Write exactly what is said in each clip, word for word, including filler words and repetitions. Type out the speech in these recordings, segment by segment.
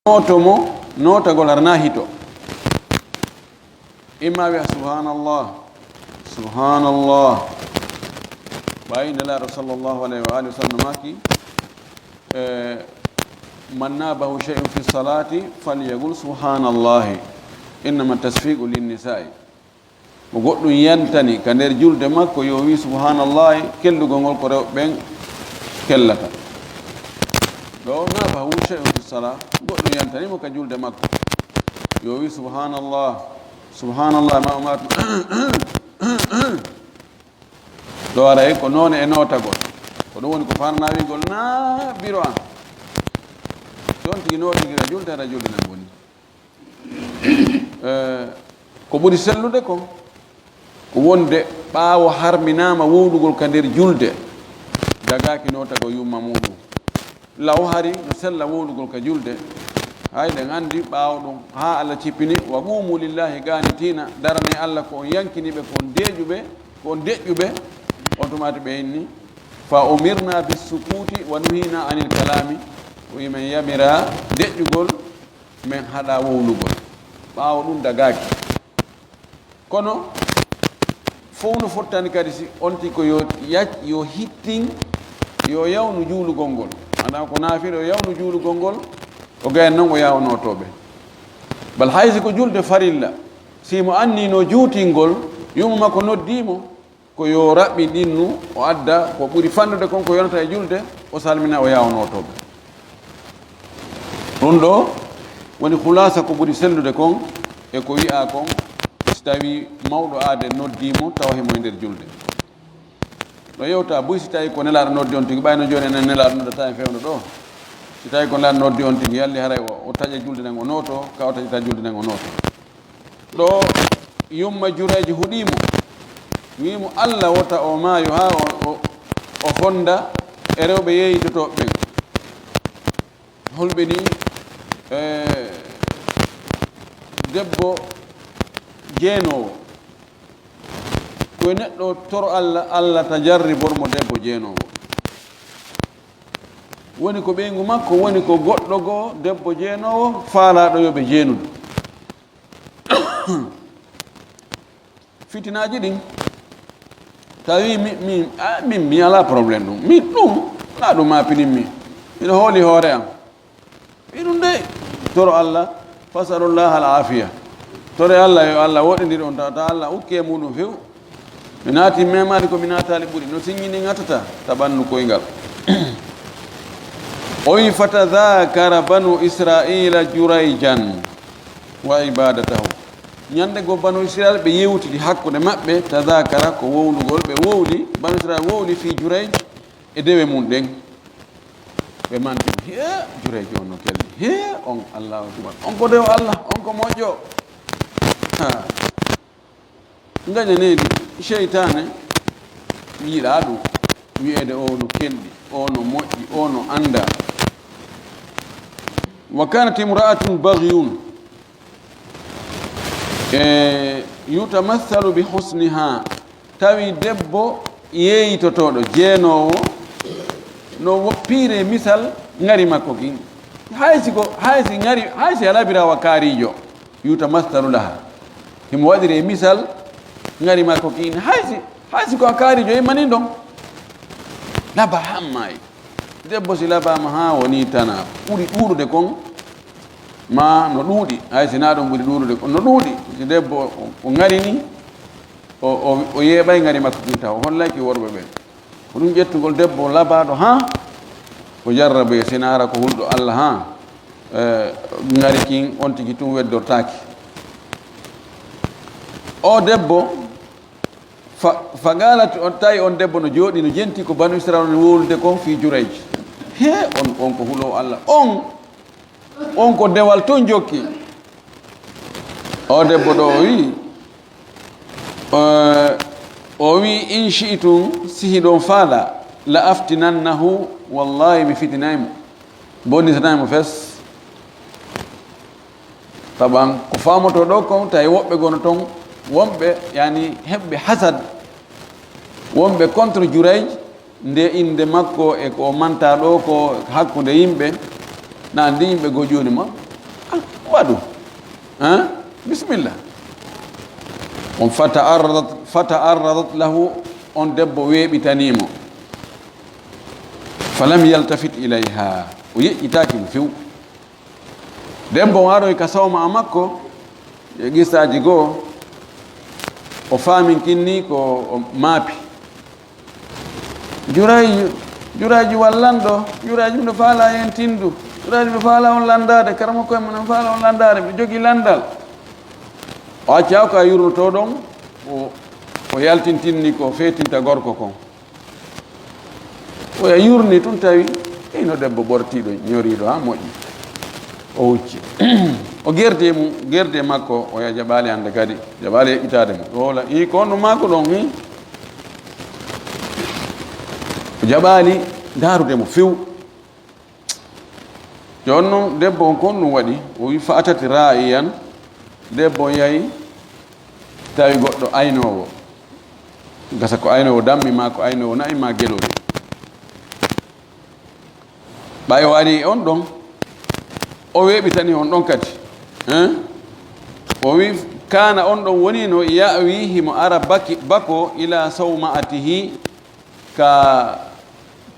nooto mo, nootagol hara na hito. Imma wiya, "Subhanallah, subhanallah." Ɓay Nelaaɗo sallallahu alayhi wa alihi wa sallam maaki, eh, "Man nabahu shay'un fi salati falyaqul subhanallahi, innama tasfiqu linnisa'i." Mo goɗɗum yantani ka nder julde makko, yo wi, "Subhanallahi," kellugol ngol ko rewɓe ɓen kellata. Ɗo, "Nabahu shay'un fi sala," goɗɗum yantani mo ka julde makko, yo wi, "Subhanallah, subhanallah," ma o maatu. Ɗo aray ko noone e nootagol. Ko ɗum woni ko farnawigol na biro an. Si on tigi nootigi ka julde, hara julde nan woni. Eh, ko ɓuri sellude kon, ko wonde ɓaawo harminaama wowlugol ka nder julde, dagaaki nootagol yumma muuɗum. Law hari no sella wowlugol ka julde, hay ɗen anndi ɓaawo ɗum, haa Allah cippini, "Wa qumu lillahi qanitina," darane Allah ko on yankiniiɓe, ko on deeƴuɓe, ko on deƴƴuɓe, on tumaati ɓe inni, "Fa umirna bis sukuti wa nuhina anil kalami," ko imen yamira deƴƴugol, men haɗa wowlugol. Ɓaawo ɗum dagaaki. Kono fof no fottani kadi si on tigi ko yo yac, yo hittin, yo yawnu juulugol ngol. Maanaam ko naafila, yo yawnu juulugol ngol, o gayna noon o yaawnootooɓe. Bal hay si ko julde farilla, si mo anniyno juutingol, yumma makko noddii mo, ko yo raɓɓiɗinnu, o adda ko ɓuri fannude kon ko yonata e julde, o salmina, o yaawnootooɓe. Ɗum ɗo woni khulasa ko ɓuri sellude kon e ko wi'aa kon, si tawii mawɗo aade noddii mo tawa himo e nder julde. No yewta buy si tawii ko Nelaaɗo noddi on tigi, ɓay no jooni enen Nelaaɗo noddata en fewndo ɗo. Si tawii ko Nelaaɗo noddi on tigi, yalli haray o, o taƴa julde nden o nooto, ka o taƴata julde nden o nooto. Ɗo yumma Jurayj huɗii mo, wi'i mo, "Allah wota o maayo haa o, o, o fonda e rewɓe yeeyitotooɓe ɓen." Holɓe ni, eh, debbo jeenoowo. Ko e neɗɗo toro Allah, Allah ta jarribor mo debbo jeenoowo. Woni ko ɓeyngu makko, woni ko goɗɗo goo debbo jeenoowo faalaaɗo yo ɓe jeenude. Fitinaaji ɗin, tawi mi, mi, a, min, mi alaa problème ɗum. Min ɗum, alaa ɗum ma pinin mi. Miɗo hooli hoore am. Mi ɗum dey, toro Allah, fasalullaha al afiya. Tore Allah, yo Allah woɗindir on, ta, ta Allah ukke muɗum few. Mi naati memaade ko mi naataali ɓuri. No siññini ŋatata ta ɓannu koyngal. O wi, "Fatadhakara banu Israila Jurayjan wa ibadatahu." Ñande goo banu Israila ɓe yewtidi hakkunde maɓɓe, tadhakara ko wowlugol, ɓe wowli, banu Israila wowli fi Jurayj e dewe mum ɗen. Ɓe manti, "Hee, Jurayj on no kelli. Hee, on Allahu Akbar. On ko dewo Allah, on ko moƴƴo." Ha. Ngañaneeli, seytaane yiɗaa ɗum, wi'eede o no kelɗi, o no moƴƴi, o no anndaa. Wa kanat imra'atun baghiyun, e, yutamathalu bi husniha, tawi debbo yeeyitotooɗo, jeenoowo, no woppiire misal ŋari makko kin. Hay si ko, hay si ŋari, hay si alaa birawa kaariijo. Yutamathalu laha. Himo waɗiree misal, ŋari makko kiin. Hay si, hay si ko a kaariijo immanii ɗon. Laba hammaay. Debbo si labaama haa woni tana, ɓuri ɗuuɗude kon, ma no ɗuuɗi. Hay si naa ɗon ɓuri ɗuuɗude kon, no ɗuuɗi. Si debbo o, o ŋarini, o, o, o yeeɓay ŋari makko kiin taw, o hollay ki worɓe ɓen. Ko ɗum ƴettugol debbo labaaɗo haa o jarraboye, sina hara ko hulɗo Allah haa, eh, ŋari kin on tigi tun weddortaaki. O debbo, fa, fa qaalat, on tawi on debbo no jooɗi, no jenti ko Banu Israil woni wowlude kon fii Jurayj. He, on, on ko huloowo Allah. On, on ko dewal tun jokki. O debbo ɗo o wi, eh, o wi, "In shi'tum, si hiɗon faala, la aftinannahu, wallahi mi fitinay mo, bonnitanay mo fes." Taban ko faamoto ɗo kon, tawi woɓɓe gono ton, wonɓe, yani, heɓɓe hasad, wonɓe contre Jurayj, nde innde makko e ko o manta ɗo ko hakkunde yimɓe, na anndi yimɓe goo jooni ma, Ah, waɗu. Hein? Bismillah. On fata arradat, fata arradat lahu, on debbo weeɓitanii mo. Falam yaltafit ilayha. O yeƴƴitaaki mo few. Debbo on aroy ka sawma a makko, e qissaaji goo, o faaminkinni ko o maapi. Jurayju, Jurayju wallan ɗo, Jurayju miɗo faala heen tinndu, Jurayju miɗo faala on lanndaade, karamoko en miɗo faala on lanndaade, miɗo jogii lanndal. O acca o ka yurnotoo ɗon, o, o yaltintinni ko feetinta gorko kon. Oya yurni tun tawi, ino debbo ɓortiiɗo, ñoriiɗo haa moƴƴi. O hucci. O gerdi e mum, gerdi e makko, oya jaɓaali hannde kadi, jaɓaali heɓɓitaade mo. O hoola, ii, ko honno maako ɗon, ii? O jaɓaali ndaarude mo few. Jooni non, debbo on, ko honɗum waɗi? O wi, fa atat raa'iyan, debbo on yahi, tawi goɗɗo aynoowo. Gasa ko aynoowo dammi, maa ko aynoowo na'i, maa gelori. Ɓay o ari on ɗon, o weeɓitani on ɗon kadi. Hein? O wi, kaana on ɗon woni no ya'wi, himo ara baki, bako ila sawma'atihi, ka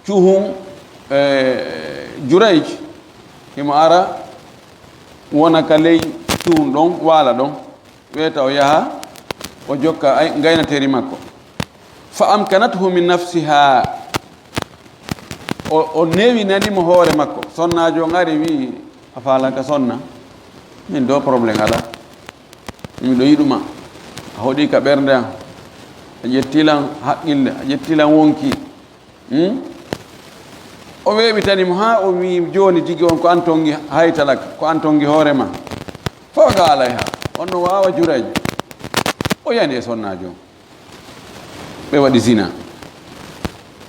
cuhun, eh, Jurayj, himo ara wona ka ley cuhun ɗon, waala ɗon. Weeta o yaha, o jokka ay, ngaynateeri makko. Fa amkanathu min nafsiha. O, o newinani mo hoore makko. Sonnaajo on ari wi'i, "A faalaka sonna? Min ɗo problème alaa. Miɗo yiɗuma. A hoɗii ka ɓernde am. A ƴettii lan haqqille, a ƴettii lan wonki." Hmm? O weeɓitani mo haa o wi'i, "Jooni jigi on ko an tongi haytalaka, ko an tongi hoore ma." Fa waqa alayha. On no waawa Jurayj. O yani e sonnaajo on. Ɓe waɗi zina.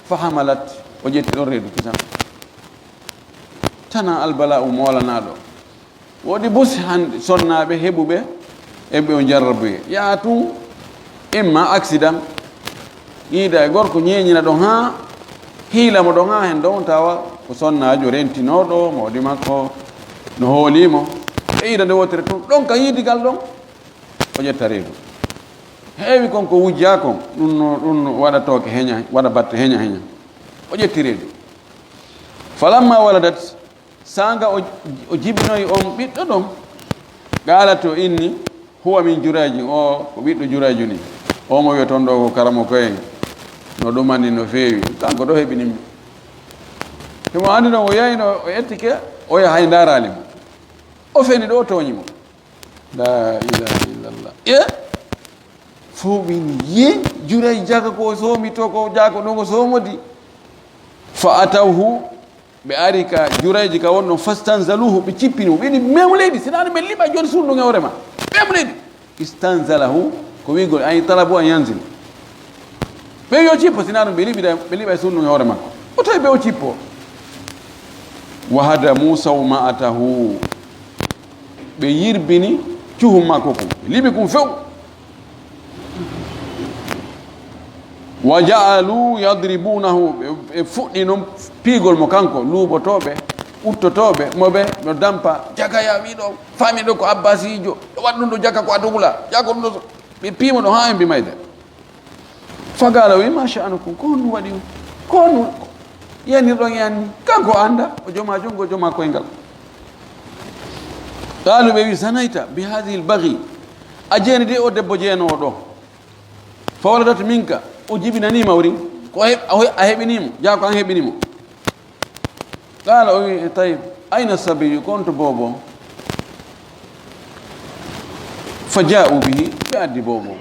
Fa hamalat, o ƴetti ɗon reedu kisan. Tana albala'u moolanaaɗo. Woodi bus hannde sonnaaɓe heɓuɓe, e ɓe o jarrabuye. Yaha tun, imma accident, yiida e gorko ñeeñina ɗon haa hiila mo ɗon haa hen ɗon, tawa ko sonnaajo rentinooɗo, mawɗi makko no hoolii mo. E yiida nde wootere tun, ɗon ka yiidigal ɗon, o ƴetta reedu. Heewi kon ko wujjaa kon, ɗum no, ɗum no waɗa tooke heña, waɗa batte heña heña. O ƴetti reedu. Falamma waladat, saanga o, o jibinoyi on ɓiɗɗo ɗon, qaalat o inni, "Huwa min Jurayji," o ko ɓiɗɗo Jurayju ni. O mo wi'oton ɗo ko karamoko en, no ɗumani no feewi. Kanko ɗo heɓini mi. Himo anndi ɗon o yahi no o ettike, oya hay ndaaraali mo. O feni ɗo o tooñi mo. La ilaha illallah. E? Fof ɓe ni, "Ye, Jurayj jaka ko o soomi to, ko jaka ɗum o soomodi." Fa atawhu, ɓe ari ka Jurayj ka wonno, fastanzaluhu, ɓe cippini mo. Ɓe ni, "Memu leydi, sina no ɓe liɓa jooni suudu ndun e hoore ma. Memu leydi." Istanzalahu, ko wi'gol, ay talabu an yanzil. Ɓe yo cippo, sina ɗum ɓe liɓida, ɓe liɓa e suudu ndun e hoore makko. O tawi ɓe o cippo. Wa hadamu sawma'atahu. Ɓe yirbini cuhun makko kun. Ɓe liɓi kun few. Wa ja'alu yadribunahu. Ɓe, ɓe fuɗɗi non piigol mo kanko, luuɓotooɓe, uttotooɓe, mo ɓe no dampa, jaka ya wiɗo, faami ɗo ko Abbasiijo, ɗo waɗ ɗum ɗo jaka ko a dogula, jaka ɗum ɗo so-, ɓe piimo ɗo haa en mbi mayde. Fagala wi, "Ma sha'anukum, ko honɗum waɗi on? Ko honɗum yanirɗon e anni?" Kanko o annda, o joma junngo, o joma koyngal. Qaalu, ɓe wi, "Zanayta bi hadhihi al-baghi." A jeeni de o debbo jeenoowo ɗo. Fa waladat minka, o jibinanii mawri. Ko he-, a he-, a heɓinii mo, jaa ko an heɓini mo. Qala, o wi, "Tayyib, ayna sabiyyu, ko on to boobo?" Fa ja'u bihi, ɓe addi boobo.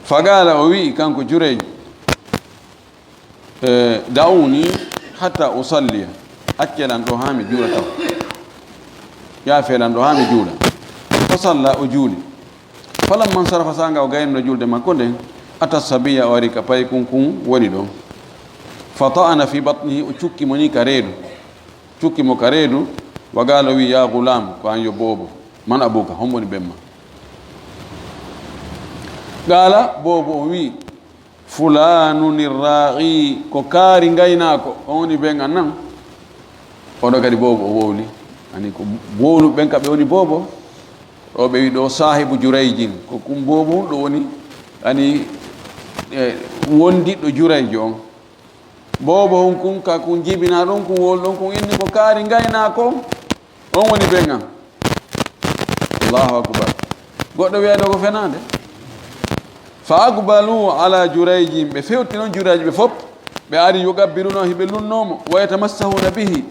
Fagala, o wi'i, kanko Jurayj, eh, "Da'uni hatta usalliya, accee lan ɗo haa mi juula taw. Yaafee lan ɗo haa mi juula." Fa salla, o juuli. Falamma nsarafa, saanga o gaynino julde makko nden, ata sabiya, o ari ka paykun kun woni ɗon. Fa ta'ana fi batnihi, o cukki mo ni ka reedu. Cukki mo ka reedu, wa gala o wi, "Ya gulam, ko an yo boobo. Man abuka, hombo woni bemma?" Gala, boobo o wi, "Fulanun irra'i, ko kaari ngaynaako, on woni ben an nan." Oɗo kadi boobo o wowli. Ani ko wowluɓe ɓen ka ɓe woni boobo. Ɗo ɓe wi ɗo saahibu Jurayjin, ko kun boobo ɗo woni, ani, e, wondiɗɗo Jurayjo on. Boobo on kun ka kun jibina ɗon, kun wowlu ɗon, kun inni ko kaari ngaynaako on. On woni ben an. Allahu akbar. Goɗɗo wi'ay ɗo ko fenaande. Fa aqbalu ala Jurayjin, ɓe fewti non Jurayj ɓe fop. Ɓe ari yuqabbiluna hiɓe lunnoo mo, wa yatamassahuna bihi,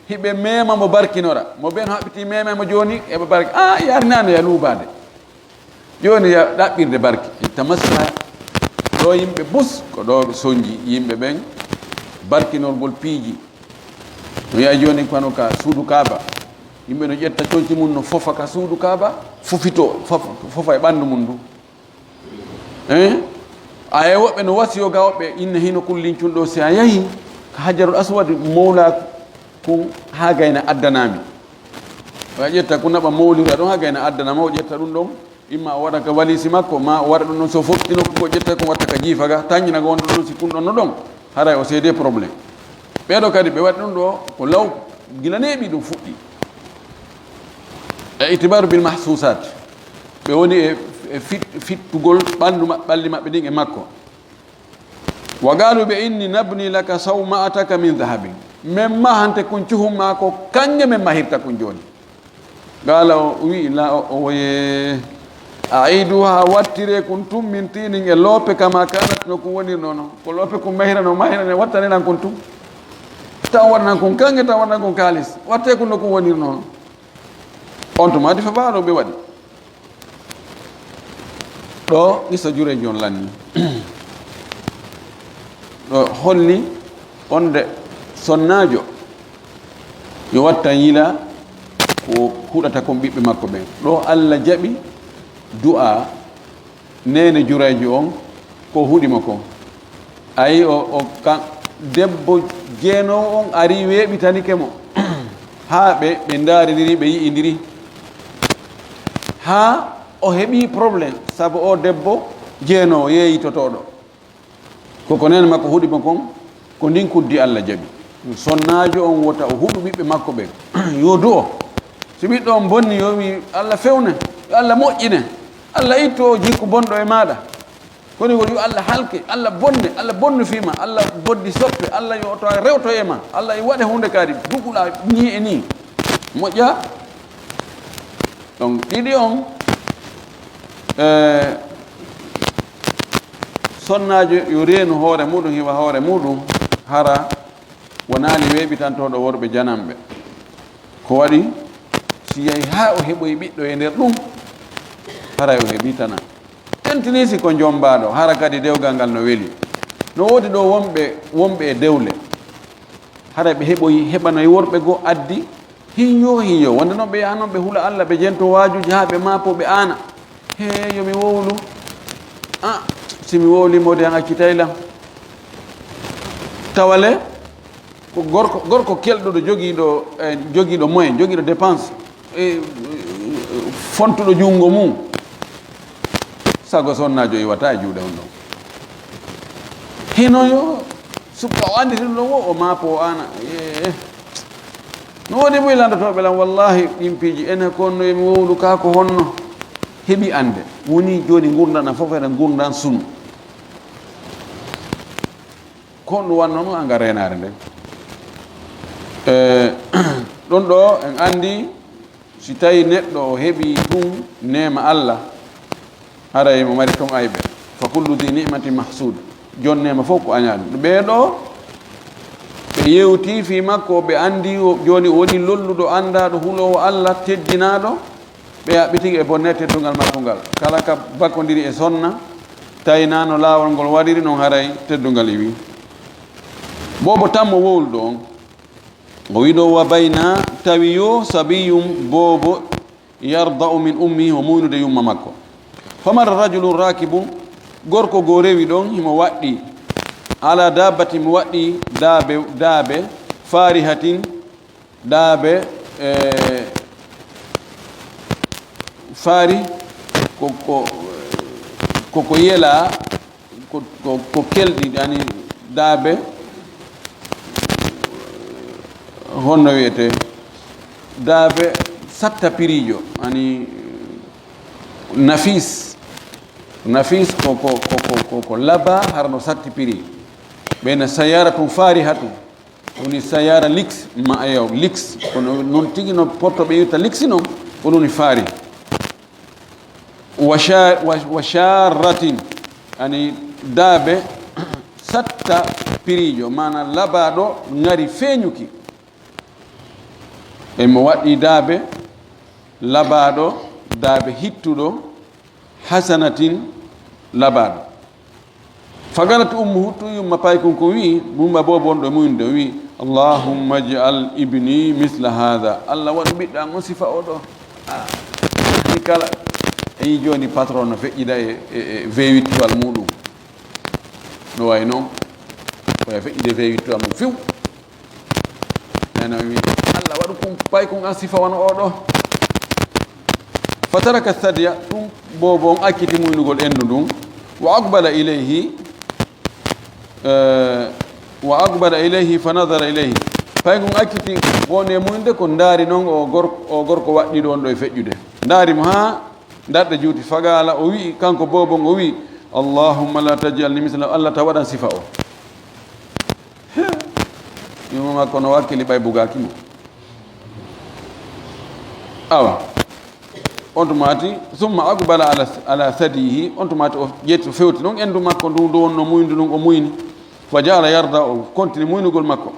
hiɓe meema mo barkinora. Mo ben haɓɓiti meema mo jooni, eɓe barki. Ah, yarinaano ya luubaade. Jooni ya ɗaɓɓirde barki. Tamassa ɗo yimɓe bus, ko ɗo ɓe sonji yimɓe ɓen barkinorgol piiji. No yaha jooni kono ka suudu Kaaba. Yimɓe no ƴetta conci mun no fofa ka suudu Kaaba, fofito, fof-, fofa e ɓandu mun ndu. Eh? Aye woɓɓe no wasiyo ga woɓɓe inna hino kullincun ɗo si a yahi ka Hajarul Aswad mowla kun haa gayna addanami. O ƴetta kun naɓa mowlira ɗon haa gayna addanama o ƴetta ɗum ɗon. Imma o waɗa ka walisi makko, ma o waɗa ɗum ɗon so foftino ko ƴetta ko watta ka jiifa ga, tanƴina ko wonɗo ɗon si kun ɗon no ɗon. Haray o seede problème. Ɓeeɗo kadi ɓe waɗi ɗum ɗo ko law gila neeɓi ɗum fuɗɗi. E itibaru bil mahsusat. Ɓe woni e, e fit-, fittugol ɓandu ma-, ɓalli maɓɓe ɗin e makko. Wa qalu ɓe inni nabni laka sawma'ataka min dhahabin. Men mahante kun cuhum ma ko kanŋe men mahirta kun jooni. Qala o wi'i la o, o woye. A'iduha wattire kun tun min tinin e loope kama kanat no kun wonirno non. Ko loope kun mahirano, mahirane wattane nan kun tun. Tan waɗanan kun kanŋe, tan waɗanan kun kaalis. Watte kun no kun wonirno non. On tuma di fa baalo ɓe waɗi. Ɗo qissa Jurayj on lanni. Ɗo holli onde sonnaajo yo wattan yila ko huɗata kon ɓiɓɓe makko ɓen. Ɗo Allah jaɓi du'a neene Jurayj on ko huɗi mo kon. Ayi, o, o kan, debbo jeenoowo on ari weeɓitanike mo. Haa ɓe, ɓe ndaarindiri, ɓe yi'indiri. Haa o heɓi problème, sabu o debbo jeenoowo yeeyitotooɗo. Ko ko neene makko huɗi mo kon, ko ndin kuddi Allah jaɓi. Sonnaajo on wota o huɗu ɓiɓɓe makko ɓen. Yo du'o. Si ɓiɗɗo on bonni, yo wi Allah fewne, yo Allah moƴƴine. Allah ittu o jikku bonɗo e maaɗa. Koni woni yo Allah halke, Allah bonne, Allah bonnu fima, Allah boddi soppe, Allah yo to rewto e ma, Allah e waɗe hunde kadi, duguɗa ni e ni. Moƴƴa? Donc, ɗiɗi on, eh, sonnaajo yo reenu hoore muɗum, hiwa hoore muɗum, hara wonaali weeɓitantooɗo worɓe jananɓe. Ko waɗi, si yahi haa o heɓoyi ɓiɗɗo e nder ɗum, haray o heɓii tana. Tentini si ko jommbaaɗo, hara kadi dewgal ngal no weli. No woodi ɗo wonɓe, wonɓe e dewle. Haray ɓe heɓoyi, heɓanoyi worɓe goo addi, hinyo, hinyo. Wonde noon ɓe yaha noon ɓe hula Allah, ɓe jento waajuuji haa ɓe maapo, ɓe aana. Hee, yo mi wowlu. Ah, si mi wowlii, moodi an accitay lan. Tawale, ko gorko, gorko kelɗuɗo jogiiɗo, eh, jogiiɗo moyen, jogiiɗo dépense, eh, fontuɗo junngo mum. Sago sonnaajo iwata e juuɗe on ɗon. Hino yo subka o anndi ɗum ɗon wo, o maapo o aana. Eh, no woodi buy lanndotooɓe lan, wallahi, ɗin piiji ene ko honno yo mi wowlu ka ko honno. Heɓi annde. Woni jooni ngurndan an fof ene ngurndan sunu. Ko honɗum wannoo ɗum anga reenaare nden? E, ɗum ɗo en anndi, si tawi neɗɗo o heɓi ɗum neema Allah, haray mo mari ton ayɓe. Fa kullu dhi ni'matin mahsud. Jon neema fof ko añaaɗo. Ɓee ɗo, ɓe yewti fii makko, ɓe anndi o, jooni o woni lolluɗo, anndaaɗo, huloowo Allah, teddinaaɗo. Ɓe yaɓɓitike e bonne teddungal makko ngal. Kala ka bakondiri e sonna, tawi na no laawol ngol wariri non haray teddungal iwi. Boobo tammo wowluɗo on. O wiɗo wa bayna tawi yo sabiyum boobo yarda'u min ummi o muynude yumma makko. Famara rajulun rakibun, gorko goo rewi ɗon, himo waɗɗi. Ala dabbati mo waɗɗi daabe, daabe, farihatin, daabe, e, fari ko, ko, ko, ko yela, ko, ko, ko kelɗi, yani daabe, honno wiyete, daabe satta piriijo, ani nafis. Nafis ko, ko, ko, ko, ko, ko laba harno satti piri. Ɓeyna sayara tun faari hatu. Woni sayara lix, ma eyo, lix. Kono non tigi no porto ɓe yirta lix non, ko ɗum faari. Wa sha-, wa, wa sharratin, ani daabe satta piriijo, mana labaaɗo ngari feeñuki. E mo waɗɗi daabe labaaɗo, daabe hittuɗo, hasanatin labaaɗo. Fagalat ummuhu, tun yumma paykun ko wi, yumma boobo on ɗo muynude, o wi, "Allahumma ij'al ibni misla hadha." Allah waɗu ɓiɗɗo an on sifa o ɗo. Ah, ɗi kala. E yi jooni patron no feƴƴida e, e, e V huit toile muɗum. No wayi noon, ko e feƴƴude V huit toile mum few. Nana wi, "Allah waɗu kun paykun an sifa wano o ɗo." Fataraka thadiya, ɗum boobo on acciti muynugol endu ndun. Wa aqbala ilayhi, eh, wa aqbala ilayhi fa nadara ilayhi. Paykun acciti wonde muynude ko ndaari noon o gor-, o gorko waɗɗiiɗo on ɗo e feƴƴude. Ndaari mo haa ndarɗe juuti. Fagala o wi'i, kanko boobo on o wi'i, "Allahumma la taj'alni misla." Allah ta waɗan sifa o. Yumma makko no wakkili ɓay bugaaki mo. Awa. On tuma ati, "Summa aqbala ala, ala sadihi." On tuma ati o ƴetti, o fewti noon endu makko ndu, ndu wonno muyndu ndun o muyni. Fa ja'ala yarda, o kontini muynugol makko.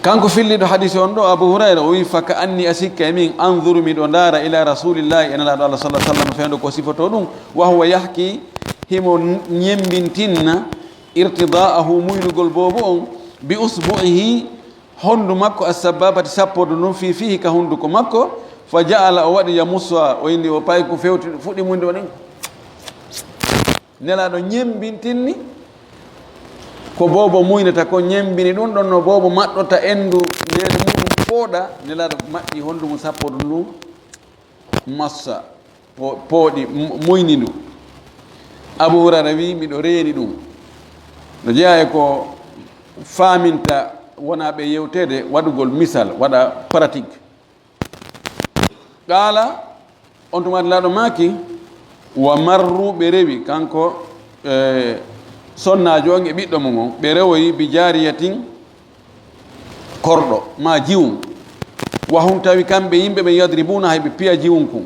Kanko filliɗo hadisi on ɗo, Abu Hurayra, o wi, "Fa ka anni a sikka e min, anzuru miɗo ndaara ila Rasulillahi, e Nelaaɗo Allah sallallahu alaihi wasallam, fewndo ko sifoto ɗum, wa huwa yahki, himo ñembintinna, irtidaahu, muynugol boobo on, bi usbu'ihi, hondu makko, as-sabbabati, sappodu ndun, fi fihi, ka hunduko makko, fa ja'ala, o waɗi, yamussuha, o inni, o payi ko fewti, fuɗɗi muyndi o nin." Nelaaɗo ñembintinni ko boobo muynata ko, ñembini ɗum ɗon no boobo maɗɗota endu neene muɗum pooɗa. Nelaaɗo maɗɗi hondu mum sappo ɗum ɗum massa po-, pooɗi mu-, muyni ndu. Abu Hurayra wi, "Miɗo reeni ɗum." No jeyaa e ko faaminta wonaa ɓe yewteede, waɗugol misal, waɗa pratique. Qaala, on tuma Nelaaɗo maaki, wa marru, ɓe rewi, kanko, e, sonnaajo on e ɓiɗɗo mum on, ɓe rewoyi bi jaariyatin, korɗo, ma jiwun. Wa hum, tawi kamɓe yimɓe ɓe, yadribuna, hay ɓe piya jiwun kun,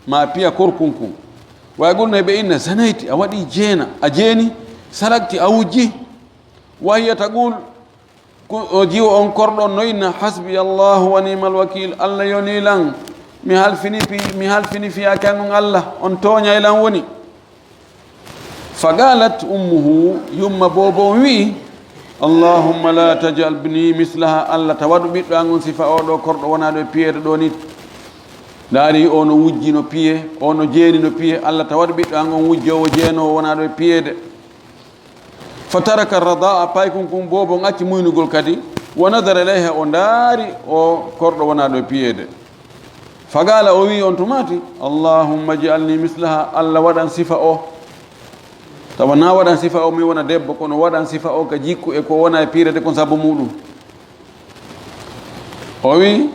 ma piya korkun kun. Wa yaqulna, ɓe inna, zanayti, a waɗi jeena, a jeeni, sarakti, a wujji. Wa hiya taqul, Ko o jiwo on korɗo on no inna, "Hasbi Allahu wa ni'mal wakil, Allah yoni lan, mi halfini pi-, mi halfini fiyaake an on Allah, on tooñay lan woni." Fa qalat ummuhu, yumma boobo on wi'i, "Allahumma la taj'al ibni mislaha, Allah ta waɗu ɓiɗɗo an on sifa oo ɗoo korɗo wonaa ɗo e piyeede ɗoo ni." Ndaari o no wujji no piye, o no jeeni no piye, Allah ta waɗu ɓiɗɗo an on wujjoowo jeenoowo wonaa ɗo e piyeede. Fa taraka radaa, paykun kun boobo on acci muynugol kadi. Wa nadara ilayha, o ndaari o korɗo wonaa ɗo e piyeede. Fa qaala, o wi'i on tumaati, "Allahumma ij'alni mislaha, Allah waɗan sifa o." Tawa na waɗan sifa o, mi wona debbo, kono waɗan sifa o ka jikku e ko wona e piirede kon sabu muɗum. O wi'i,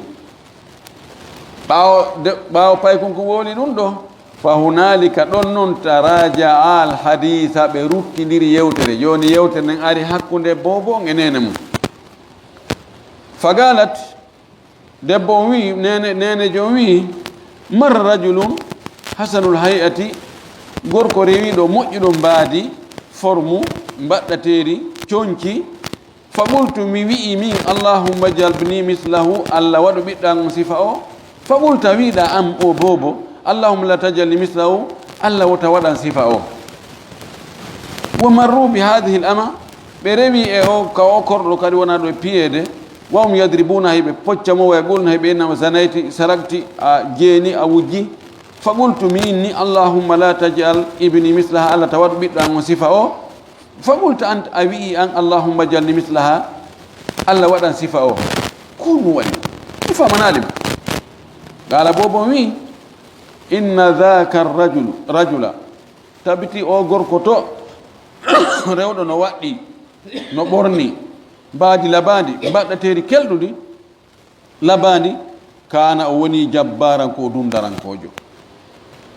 Ɓaawo de, ɓaawo paykun kun wowli ɗum ɗo, fa hunaalika, ɗon non, taraaja'a al hadiisa, ɓe ruttindiri yewtere. Jooni yewtere nden ari hakkunde boobo on e neene mum. Fa qaalat, debbo on wi'i, neene, neenejo on wi'i, "Marra rajulun hasanul hay'ati, gorko rewiiɗo moƴƴuɗo mbaadi, formu, mbaɗɗateeri, conci." Fa qultu, mi wi'i min, "Allahumma ij'al ibni mislahu, Allah waɗu ɓiɗɗo an on sifa o." Fa qulta, wi'ɗa am o boobo, "Allahumma la taj'alni mislahu, Allah wota waɗan sifa o." Wa marru bi hadhihi al ama, ɓe rewi e o, ka o korɗo kadi wona ɗo e piyeede, wa hum yadribuna, hay ɓe pocca mo, wa yaqulna, hay ɓe inna, "Zanayti, sarakti, a jeeni, a wujji." Fa qultu, mi inni, "Allahumma la taj'al ibni mislaha, Allah ta waɗu ɓiɗɗo an on sifa o." Fa qulta anta, a wi'i an, "Allahumma ij'alni mislaha, Allah waɗan sifa o." Ko ɗum waɗi? Mi famanali mo. Qala, boobo on wi'i, "Inna dhaka rajulu, rajula." Tabiti o gorko to, rewɗo no waɗɗi, no ɓorni, mbaadi labaadi, mbaɗɗateeri kelɗundi. Labaani, kaana o woni jabbaaran ko dundarankoojo.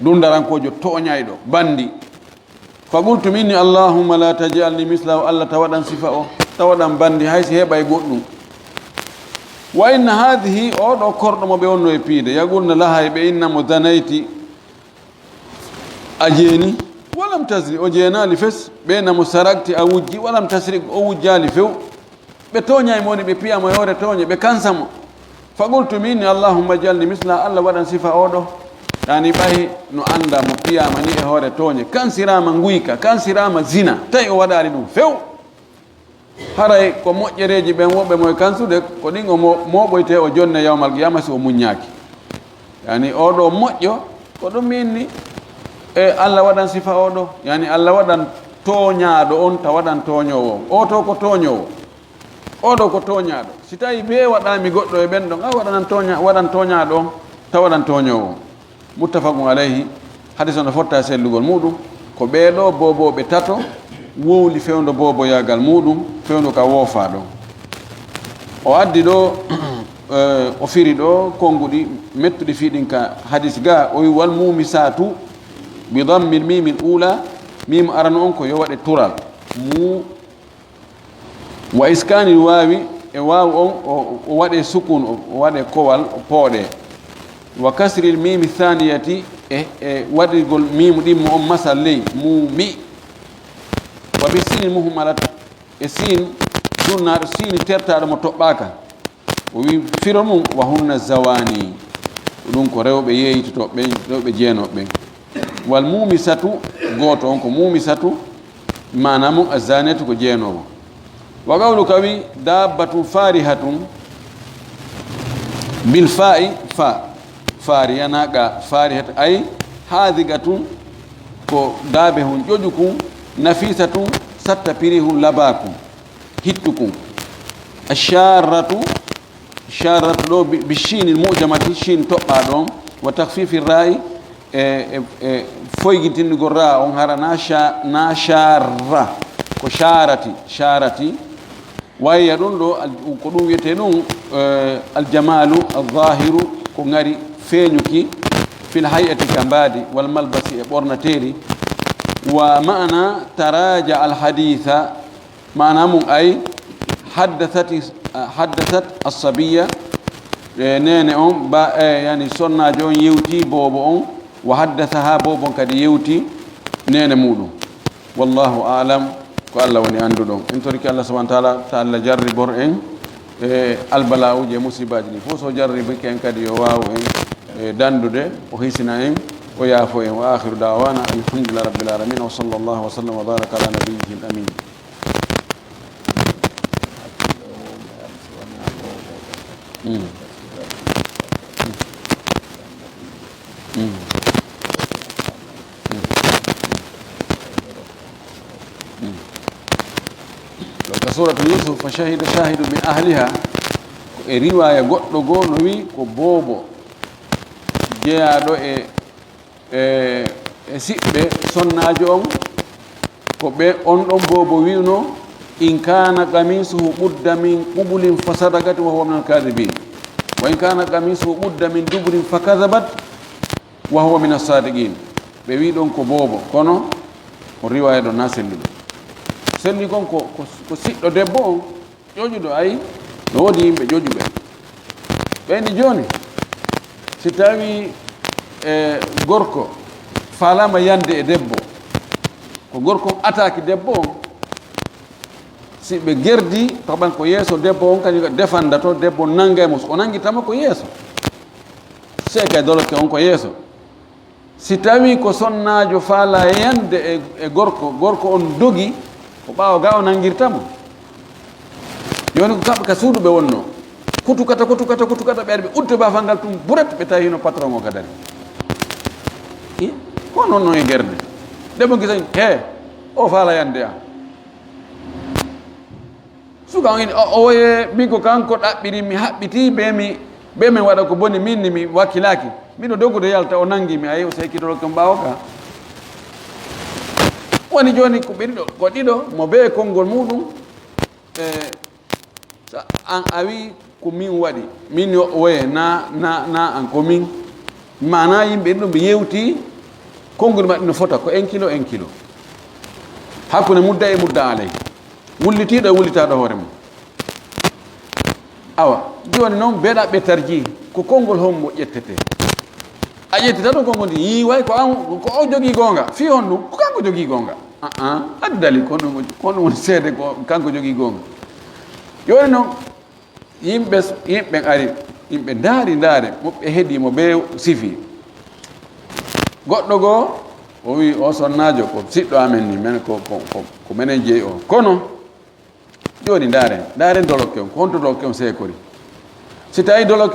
Dundarankoojo tooñayɗo, banndi. Fa qultu minni, "Allahumma la taj'alni mislahu," Allah ta waɗan sifa o, ta waɗan banndi, hay si heɓay goɗɗum. Wa inna hadhihi, oo ɗoo korɗo mo ɓe wonno e piide, yaqulna laha, e ɓe inna mo zanayti, a jeeni, walam tasri, o jeenaali fes, ɓe na mo sarakti, a wujji, walam tasri, o wujjaali few. Ɓe tooñay mo ni, ɓe piya mo e hoore tooñe, ɓe kansa mo. Fa qultu mi inni, "Allahumma ij'alni misla," Allah waɗan sifa oo ɗoo. Yani ɓay no annda mo piyaama ni e hoore tooñe, kansiraama nguyka, kansiraama zina, tawi o waɗaali ɗum few. Haray ko moƴƴereeji ɓen woɓɓe mo e kansude, ko ɗin o mo-, mooɓoyte o jonne yawmal qiyama si o muññaaki. Yani oo ɗoo moƴƴo, ko ɗum mi inni, e Allah waɗan sifa oo ɗoo. Yani Allah waɗan tooñaaɗo on, ta waɗan tooñoowo on. Oo to ko tooñoowo. Oo ɗoo ko tooñaaɗo. Si tawii bee waɗaami goɗɗo e ɓen ɗon, a waɗanan tooña-, waɗan tooñaaɗo on, ta waɗan tooñoowo on. Muttafaqun alayhi. Hadis on no fotta e sellugol muuɗum. Ko ɓee ɗoo boobooɓe tato wowli fewndo booboyaagal muuɗum, fewndo ka woofaa ɗon. O addi ɗoo, eh, o firi ɗoo konnguɗi mettuɗi fii ɗin ka hadis gaa, o wi, "Wal muumisaatu bi dammil miimil uulaa," miimu arano on ko yo waɗe tural. Mu Wa iskaanil waawi, e waaw on, o, o waɗee sukun, o, o waɗee kowal, o pooɗee. Wa kasril miimi thaaniyati, e, e waɗirgol miimu ɗimmo on masal ley, mu, mi. Wa bi siini muhmalat, e siin dunnaaɗo, siini tertaaɗo mo toɓɓaaka. O wi firo mum, "Wa hunna zawaani." Ko ɗum ko rewɓe yeeytotooɓe ɓen, rewɓe jeenooɓe ɓen. Wal muumisatu, gooto on ko muumisatu, maana mum azzaaniyatu ko jeenoowo. Wa qawluka wi, "Daabbatun faarihatun," bil faa'i, fa, faariya na ga, faarihat, ay, haadigatun, ko daabe hun ƴoƴu kun, nafiisatun, satta piri hun, labaa kun, hittu kun. Ashaaratu, shaaratu ɗoo bi, bi shiinil mu'jamati, shiin toɓɓaa ɗon, wa takhfiifi raa'i, e, e, e foygitindugol raa on, hara na sha-, na shaarra, ko shaarati, shaarati. Wayya ɗum ɗoo, al-, ko ɗum wiyetee ɗum, eh, aljamaalu alzaahiru, ko ngari feeñuki, fil hay'ati ka mbaadi, wal malbasi e ɓornateeri, wa maana taraaja alhadiisa, maana mum ay, haddasati, haddasat assabiya, e neene on, ba, e, yani sonnaajo on yewti boobo on, wa haddasaha, boobo on kadi yewti neene muuɗum. Wallahu a'lam, ko Allah woni annduɗo. En torike Allah subhanahu wa ta'ala, ta Allah jarribor en e albala'uuji e musibaaji ɗi fof. So jarribike en kadi, yo waaw en, e, dandude, o hisina en, o yaafo en. Wa akhiru da'wana alhamdulillahi rabbil alamin, wa sallallahu wa sallam wa baraka ala nabiyyihil amin. Mm. Mm. Mm. Ɗo ka suratu Yusuf, "Fa shahida shahidun min ahliha," ko e riwaya goɗɗo goo no wi ko boobo jeyaaɗo e, e, e siɓɓe sonnaajo on, ko ɓe on ɗon boobo wi'uno, "In kana qamisuhu qudda min qubulin fa sadaqat wa huwa min al-kadhibin. Wa in kana qamisuhu qudda min duburin fa kadhabat wa huwa min as-sadiqin." Ɓe wi ɗon ko boobo, kono o riwaya ɗon na selluɗo. Selli kon ko, ko, ko siɗɗo debbo on, ƴoƴuɗo, ayi, no woodi yimɓe ƴoƴuɓe. Ɓeyni jooni, si tawi, e, gorko faalaama yande e debbo, ko gorko on ataaki debbo on, si ɓe gerdi, taɓan ko yeeso debbo on, kañum defandato, debbo on nangay mo, o nangitama ko yeeso. Seekay dolokke on ko yeeso. Si tawii ko sonnaajo faalaa yande e, e gorko, gorko on dogi, ko ɓaawo gaa o nanngirta mo. Jooni ko kamɓe ka suudu ɓe wonnoo. Kutukata, kutukata, kutukata, ɓe ari ɓe udde baafal ngal tun buret, ɓe tawi hino patron o ka dari. I, ko non non e gerde. Debbo gisa, "He, o faalaa yande am." Suka on ini, o, o woye, min ko kanko ɗaɓɓiri, mi haɓɓiti, be mi, be min waɗa ko boni, min ni mi wakkilaaki. Miɗo dogude yalta, o nangi mi, ayi, o seekitoro kam ɓaawo ka. Woni jooni ko ɓe ɗiɗo, ko ɗiɗo, mo be konngol muɗum. E, sa, an a wi, Ko min waɗi, min yo woye na na na an ko min. Mana yimɓe ɗum ɓe yewti. Konngol maɓɓe no fota ko un kilo, un kilo. Hakkunde mudda e mudda alay. Wullitiiɗo e wullitaaɗo hoore mum. Awa, jooni noon beɗa ɓe tarji ko konngol hombo ƴettete. A ƴettita ɗum konngol ndi yii way ko an ko o jogii goonga fii honɗum ko kanko jogii goonga. Aa addi dali ko ɗum ko ɗum woni seede ko kanko jogii goonga. Jooni noon yimɓe yimɓe ari, yimɓe ndaari ndaare mo ɓe heɗi mo ɓe sifi. Goɗɗo goo o wi o sonnaajo ko siɗɗo amen ni men ko ko ko ko menen jeyi o kono. Jooni ndaare ndaare dolokke on ko honto dolokke on seekori? Si tawi dolokke